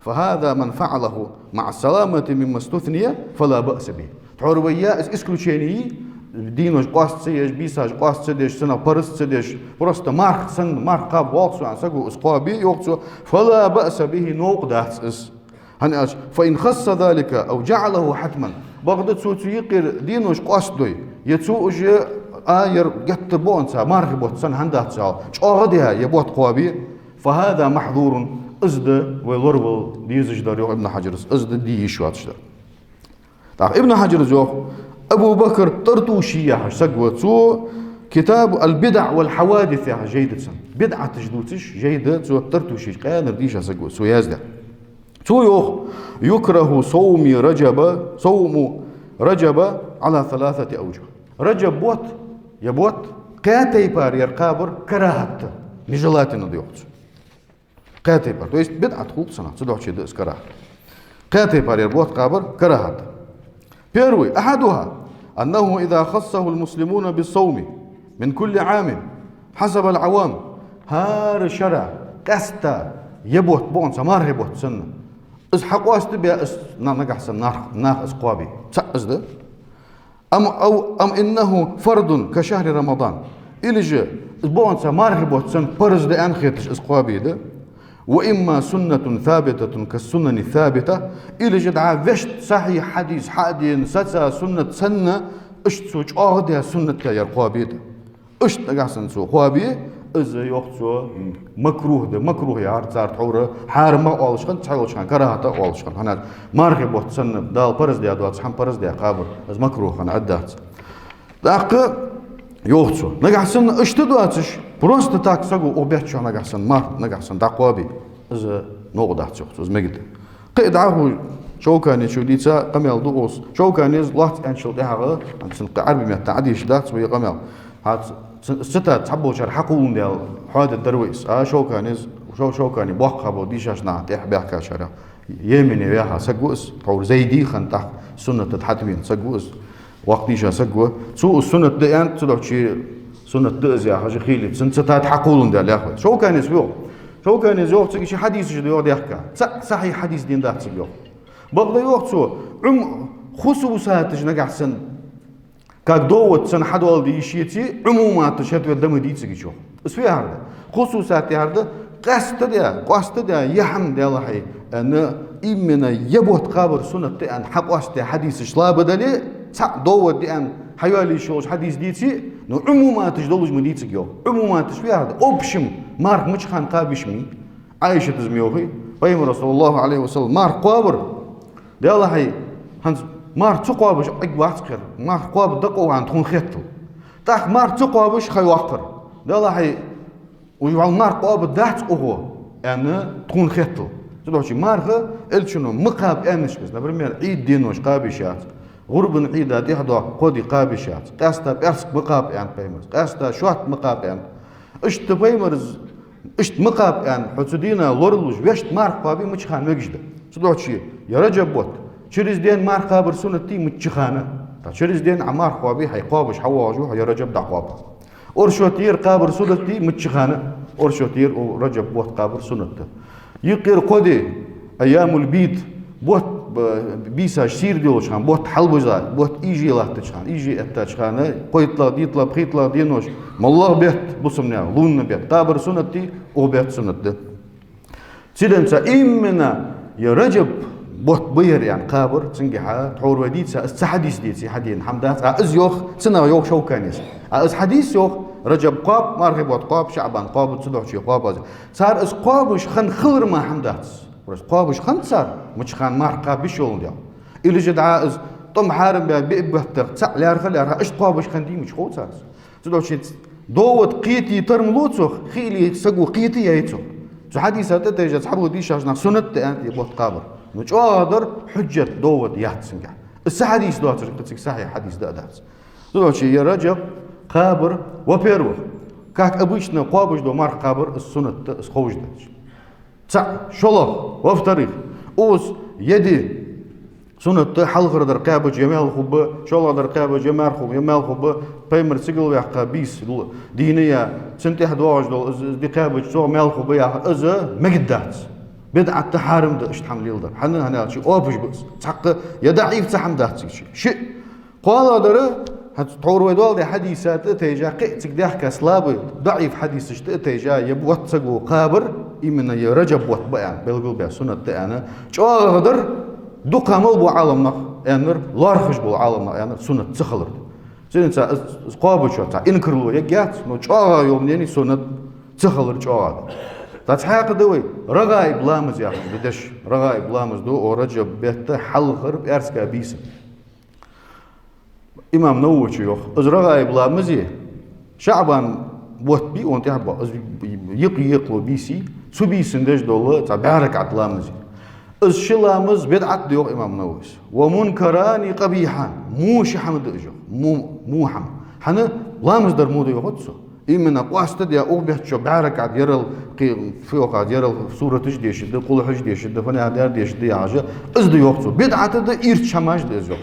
فهذا من فعله مع السلامة مما استثني فلا بأس به. Тхьовра вай я из исключение, денош къоаста ца еш, бийсаш къоаста ца деш, цунах парз ца деш, просто марха санна, марха кхаба воалл со аьнна саго из кхоабе, йоах цо, فلا بأس به, новкъа дац из. ХӀана аьлча, فإن خص ذلك أو جعله حتما, бакъда цо цу юкъера денош къоастадой, е цо уже, а, ер геттара бокъонца мархий бутт санна хӀама дац аьнна, чӀоагӀа даь, е бутт кхоабе, فهذا محظور, из да вай лоравала дезаш дар, йоах Ибн Хьаджара, из да де йиш йоацаш дар. ТӀаккха Ибн Хьаджара йоах, Абу Бакр ТӀартуший яхаш саг ва, цо «Китаб аль-бидӀ валь-хьавадис» яхаш жай да цун. БидӀаташ дувцаш жай да цо, ТӀартуший, къаьнара дийша саг ва, цо яздаь. Цо йоах: «يكره صوم رجب، صوم رجب على ثلاثة أوجه». Раджаб бутт, е бутт, кхаь тайпара ер кхабар карахӀат да, нежелательно да, йоах цо. Кхаь тайпара, то есть бидӀат хул цунах, цудухьа да из карахӀат. Кхаь тайпара ер бутт кхабар карахӀат да. Первый, أحدها، أنه إذا خصه المسلمون بالصوم من كل عام حسب العوام. ХӀара шера къаьстта ер бутт, бокъонца мархий бутт санна, из хьакъоастабе, из на-, нагахьа санна нах, нах из кхоабе. ЦаӀ из да. أم، أو، أم إنه فرض كشهر رمضان. Или же, из бокъонца мархий бутт санна парз да аьнна хеташ из кхоабе да. وإما سنة ثابتة كالسنن الثابتة. Или же дӀа вешта сахьихь хьадис хьадена саца суннат санна, иштта цо чӀоагӀа даь суннат да ер кхоабе да. Иштта нагахьа санна цо кхоабе, из, йоах цо, макрухӀ да. МакрухӀ яхар цар тхьовра хьарам а оалаш хиннад, цхьайолча хана карахӀат а оалаш хиннад. ХӀана аьлча мархий бутт санна Дала парз даь доаца хӀама парз даь кхабар, из макрухӀ хинна Ӏаддац. ТӀаккха йоах цо, нагахьа санна иштта доацаш, просто так саго укх бетта чу нагахьа санна марха, нагахьа санна дӀакхоабе, из новкъа дац, йоах цо, из мегаргда. Кхы а дӀахо Шавканечо дийца къамаьл да укхаза. Шавканес лоацца аьнначул тӀехьагӀа, цун кхы Ӏарбий меттала Ӏодийша дац вай къамаьл. ХӀанз ц-, цитата цхьаболчар хьакхолландаь хьоадергдар вай из. А Шавканес, Шав-, Шавкане боккхагӀа бола дийшача наха тӀехьа баьхкачарех, Йемене ваьха саг ва из, тхьовра зайди хинна, тӀаккха суннат тӀа хьатӀавена саг ва из. Воккха дийша саг ва. Цо из суннат да аьннад, цудухьа суннат да из яхаш хилийта, цун цитата хьакхолландаь лаьрхӀад вай. Шавканес йоах. Шавканес йоах, цига ши хьадисаш да йоах даьхка. ЦаӀ сахьихь хьадис денна дац цига йоах. Бакъда йоах цо, Ӏум-, хусусаташ нагахьа санна, как довод санна хьадоаладе йиш еце, Ӏумуматаш хӀета ве да ма дий цига йоах. Из фу яхар да? Хусусат яхар да, къаьстта даь, къоастадаь, е хӀама, Даьла хьай, аьнна, именно ер бутт кхабар суннат да аьнна хьакъоастадаь хьадисаш лаьрхӀа дале, цхьа довод да аьнна хьайоалаеш йолаш хьадис деце, но Ӏумуматаш долаш ма дий цига йоах. Ӏумуматаш фу яхар да? Общем, марха мича хана кхаба йиш ма йий. Ӏайшата из ма йоахий, Пайхамара, صلى الله عليه وسلم, марха кхоабар, Даьла хьай, хӀанз марха ца кхоабаш Ӏергвац кхера, марха кхоаба дакъа ва хьона тхона хеттал. ТӀаккха марха ца кхоабаш ха йоаккхар. Даьла хьай, уж вӀалла марха кхоабаргдац укхо, аьнна, тхона хеттал. Цудухьа марха Элчано ма кхаба аьннача беса, например, Ӏийд денош кхаба йиш яц, гӀурбан Ӏийда тӀехьадоагӀа кхо ди кхаба йиш яц, къаьстта пӀаьраска ма кхаба аьннад Пайхамара, къаьстта шоатта ма кхаба аьннад. Иштта Пайхамара иштта ма кхаба аьнна, хьо цу дийнахьа лоралуш вешта марха кхоабе мича хана мегаш да. Цудухьа ер Раджаб бутт, через день марха кхабар суннат дий мичча хана. ТӀаккха через день Ӏа марха кхоабе, хьай кхоабаш хьавоагӀаш ва хьо ер Раджаб дӀакхоаба. Оршот тӀера кхабар суннат дий мичча хана. Оршот тӀера укх Раджаб бутт кхабар суннат да. Юкъера кхо ди, أيام البيض, бутт, б-, бийсаш сийрда йолча хана, бутт хьалбиза, бутт ийжа латтача хана, ийжа эттача хана, кхойтталагӀа, дейтталагӀа, пхийтталагӀа денош, моллагӀа бетта, бусалба наьха лунный бетта кхабар суннат дий, укх бетта суннат да. Цудухьа именно ер Раджаб бутт ба ер аьнна кхабар, цунгахьа тхьовра вай дийца, из цхьа хьадис деце хьадена хӀама дац, а из йоах, цунах йоах Шавканес. А из хьадис йоах, Раджаб кхоаб, мархий бутт кхоаб, ШаӀбан кхоаб, цудухьа кхоаб аз. Цар из кхоабаш хинна хилар мара хӀама дац. Просто кхоабаш хиннад цар, мичча хана марха кхаба йиш йоландаь. Или же дӀа из тӀом хьарам баь биъ беттах цаӀ лаьрхӀа, лаьрхӀа, иштта кхоабаш хиннадий мича хов цар из. Цудухьа довод кхетий тара ма лу цох, хиъле саго кхета яьй цох. Цу хьадиса тӀатайжа цхьабола дийшача наха суннат да аьннад ер бутт кхабар. Но чӀоагӀа дар хьужжат, довод яц цунгахьа. Из цхьа хьадис доацар, кхы цига сахьихь хьадис да а дац. Цудухьа ер Раджаб кхабар, во-первых, как обычно, кхоабаш дола марха кхабар, из суннат да, из ховш да. ЦаӀ, шоллагӀа, во-вторых, укхаза ер ди суннат да, хьалхардар кхаьбача е маьл хургба, шоллагӀдар кхаьбача е маьл хургба, е маьл хургба, Пайхамар сигала ваьккха бийса, л-, дийна я, цунна тӀехьа доагӀаш дола из, из ди кхаьбача цох маьл хургба яхар, из мегаргдац. БидӀат да, хьарам да иштта хӀама леладар. ХӀана, хӀана аьлча оапаш ба из. Цхьаккха е даӀиф цхьа хӀама дац цига. Шиъ. КхоалагӀдар, Тхьовра вай доаладаь хьадиса тӀа а тайжа, кхы а цига даьхка слабый, даӀиф хьадисашта тӀа а тайжа, е бутт саго кхабар, именно е Раджаб бутт ба аьнна, белгалбаь суннат да аьнна, чӀоагӀагӀа дар, дукха мел бола Ӏаламнах аьннар, лоархӀаш бола Ӏаламнах аьннар, суннат ца хилар да. Цудухьа из, из кхоабачоа цхьа инкарло ергьяц, но чӀоагӀагӀа йола мнени суннат ца хилар чӀоагӀагӀа да. ТӀаккха цхьаькха да вай РагӀаиб ламаз яхаш да деш. РагӀаиб ламаз да укх Раджаб бетта хьалхара пӀаьраска бийса. Имам Нававе йоах, из РагӀаиб ламаз а, ШаӀбан бутт бий, цун тӀехьа бола, из йикъ-, йикъало бийса я, цу бийсан деш дола цхьа бӀаь ракаӀат ламаз я. Из ши ламаз бидӀат да йоах имам Нававе. «ومنكران قبيحان». Во ши хӀама да из йоах. Во, во хӀама. ХӀана, ламаз дар во да йоахац цо. Именно къоастадаь, укх бетта чу бӀаь ракаӀат ярал, кхы, фу йоах, ярал сураташ дешаргда, къулхьаш дешаргда, фанахьа дер дешаргда яхаш, из да йоах цо. БидӀат да, ирча хӀамаш да из йоах.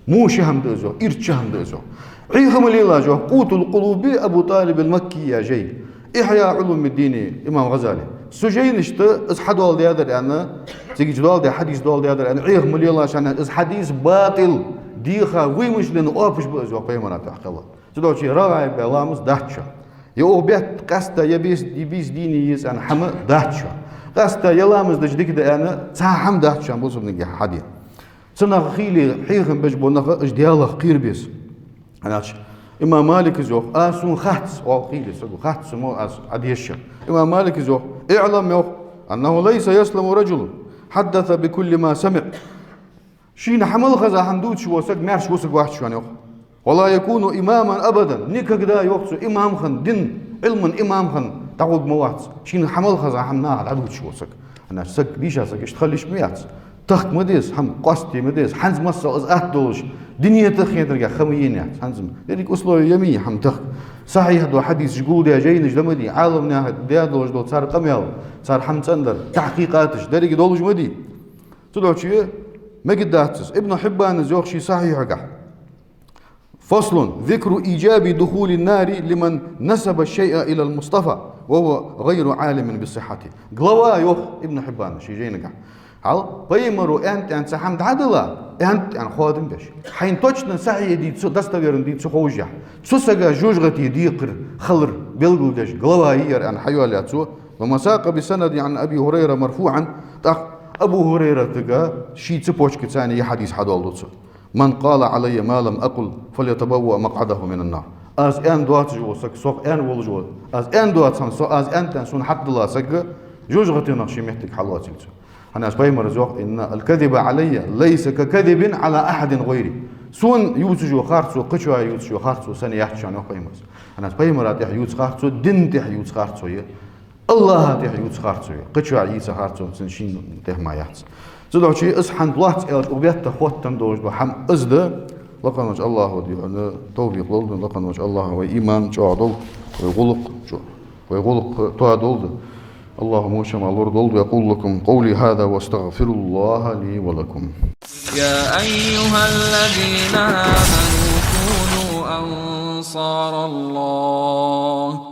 Во ши хӀама да из йоах, ирча хӀама да из йоах. Ӏеха ма лелаш йоах, «قوت القلوب» Абу ТӀалиб ал-Макки яха жай. «Ихьяъ Ӏулумиддин» имам ГӀазали. Цу жайнашта из хьадоаладаьдар аьнна, цига доаладаь, хьадис доаладаьдар аьнна, Ӏеха ма лелаш аьнна, из хьадис батӀил, деха, вымышленный оапаш ба из йоах пайхамара тӀехьа кхелла. Цудухьа РагӀаиб ламаз дац шоана. Е укх бетта къаьстта, е бийс-, е бийса дийна еза аьнна хӀама дац шоана. Къаьстта е ламаз дича дика да аьнна цхьа хӀама дац шоана, бусалба динга хьаде. Цу наха хийла хьехам беш бола нах, уж Даьлах кхера беза. ХӀана аьлча имам Малика йоах, аз, сона хац, оал хийла саго, хац сона, аз Ӏодеша. Имам Малика йоах, «اعلم», йоах, «أنه ليس يسلم رجل حدث بكل ما سمع». Шийна хьа мел хеза хӀама дувцаш вола саг маьрша вола саг вац шоана йоах. «ولا يكون إماما أبدا». Никогда, йоах цо, имам хинна, дина Ӏилман имам хинна дӀагӀоргвац. Шийна хьа мел хеза хӀама наха дӀадувцаш вола саг. ХӀана аьлча саг, дийша саг иштта хила йиш ма яц. Тахка ма деза, хӀама къоастаде ма деза. ХӀанз масала из атта долаш, дунен тӀа хетарга хӀама енна яц. ХӀанз деррига условия я ма йий хӀама тахка. Сахьихь дола хьадисаш гулдаь жайнаш да ма дий, Ӏаламнаха даь долаш дола цар къамаьл, цар хӀама цӀендар, тахькъикъаташ, деррига долаш ма дий. Цудухьа мегаргдац из. Ибн Хьиббана йоах ший Сахьихьагахь: «فصل: ذكر إيجاب دخول النار لمن نسب الشيء إلى المصطفى وهو غير عالم بصحته». Глава, йоах Ибн Хьиббана ший жайнагахь. Хьал, пайхамаро аьннад аьнна цхьа хӀама дӀадала, аьннад аьнна хоадам беш. Хьайна точно сахьихь дийца, достоверно дийца ховш яхь. Цу сага жожагӀате декхар хилар белгалдеш глава я ер аьнна хьайоалаяьй цо. «وما ساق بسند عن أبي هريرة مرفوعا». ТӀаккха Абу ХӀурайратага ший цепочкаца ер хьадис хьадоаладу цо. «من قال علي ما لم أقل فليتبوأ مقعده من النار». Аз аьнна доацаш вола саг, сох аьнна волаш вола, аз аьнна доаца хӀама, со аз аьннад аьнна сона хьатӀадилла саг, жожагӀатенах ший моттиг хьалоацилга цо. ХӀана аьлча пайхамара йоах: «إن الكذب علي ليس ككذب على أحد غيري». Сона ювцаш йола харцо кхычоа ювцаш йола харцо санна яц шоана, йоах пайхамара. ХӀана аьлча пайхамара тӀехьа ювца харцо дина тӀехьа ювца харцо я. АллахӀа тӀехьа ювца харцо я. Кхычоа йийца харцо цун шийна тӀехьа мара яц. Цудухьа из хӀанз лоацца аьлча, укх бетта хоттаденна долаш дола хӀама из да. Лакха волча АллахӀа духьа товфикъ лолда, лакха волча АллахӀа вай иман чӀоагӀа долда, вай гӀулакх чӀо-, вай гӀулакх тоадолда. АллахӀа вошама лорадолда. أقول لكم قولي هذا وأستغفر الله لي ولكم. يا أيها الذين آمنوا كونوا أنصار الله